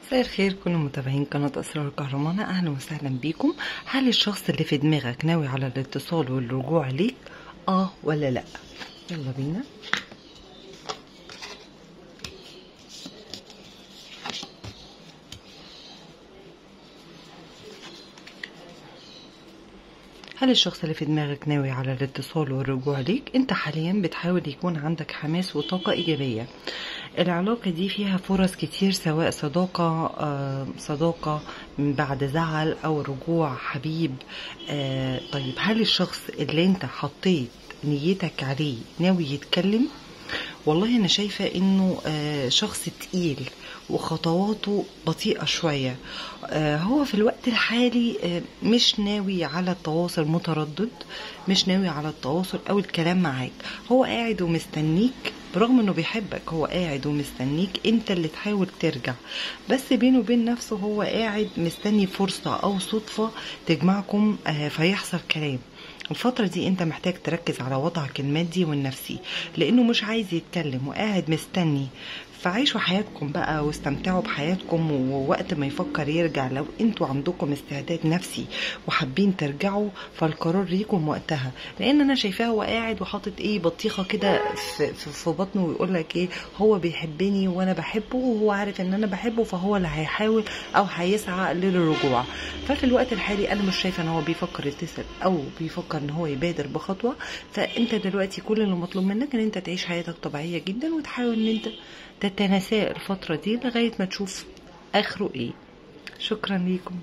مساء الخير كل متابعين قناة أسرار الكهرمانة، أهلا وسهلا بيكم. هل الشخص اللي في دماغك ناوي على الاتصال والرجوع ليك؟ ولا لا؟ يلا بينا. هل الشخص اللي في دماغك ناوي على الاتصال والرجوع ليك؟ انت حاليا بتحاول يكون عندك حماس وطاقة ايجابية. العلاقة دي فيها فرص كتير، سواء صداقة من بعد زعل او رجوع حبيب. طيب هل الشخص اللي انت حطيت نيتك عليه ناوي يتكلم؟ والله انا شايفة انه شخص تقيل وخطواته بطيئة شوية. هو في الوقت الحالي مش ناوي على التواصل، متردد، مش ناوي على التواصل او الكلام معاك. هو قاعد ومستنيك، برغم انه بيحبك هو قاعد ومستنيك انت اللي تحاول ترجع، بس بينه وبين نفسه هو قاعد مستني فرصة او صدفة تجمعكم فيحصل كلام. الفترة دي انت محتاج تركز على وضعك المادي والنفسي، لانه مش عايز يتكلم وقاعد مستني. فعيشوا حياتكم بقى واستمتعوا بحياتكم، ووقت ما يفكر يرجع لو انتوا عندكم استعداد نفسي وحابين ترجعوا فالقرار ليكم وقتها. لان انا شايفاه هو قاعد وحاطط ايه بطيخه كده في بطنه ويقول لك ايه، هو بيحبني وانا بحبه وهو عارف ان انا بحبه، فهو اللي هيحاول او هيسعى للرجوع. ففي الوقت الحالي انا مش شايفه ان هو بيفكر يتصل او بيفكر ان هو يبادر بخطوة. فانت دلوقتي كل اللي مطلوب منك ان انت تعيش حياتك طبيعية جدا، وتحاول ان انت تتناسى الفترة دي لغاية ما تشوف آخره ايه. شكرا ليكم.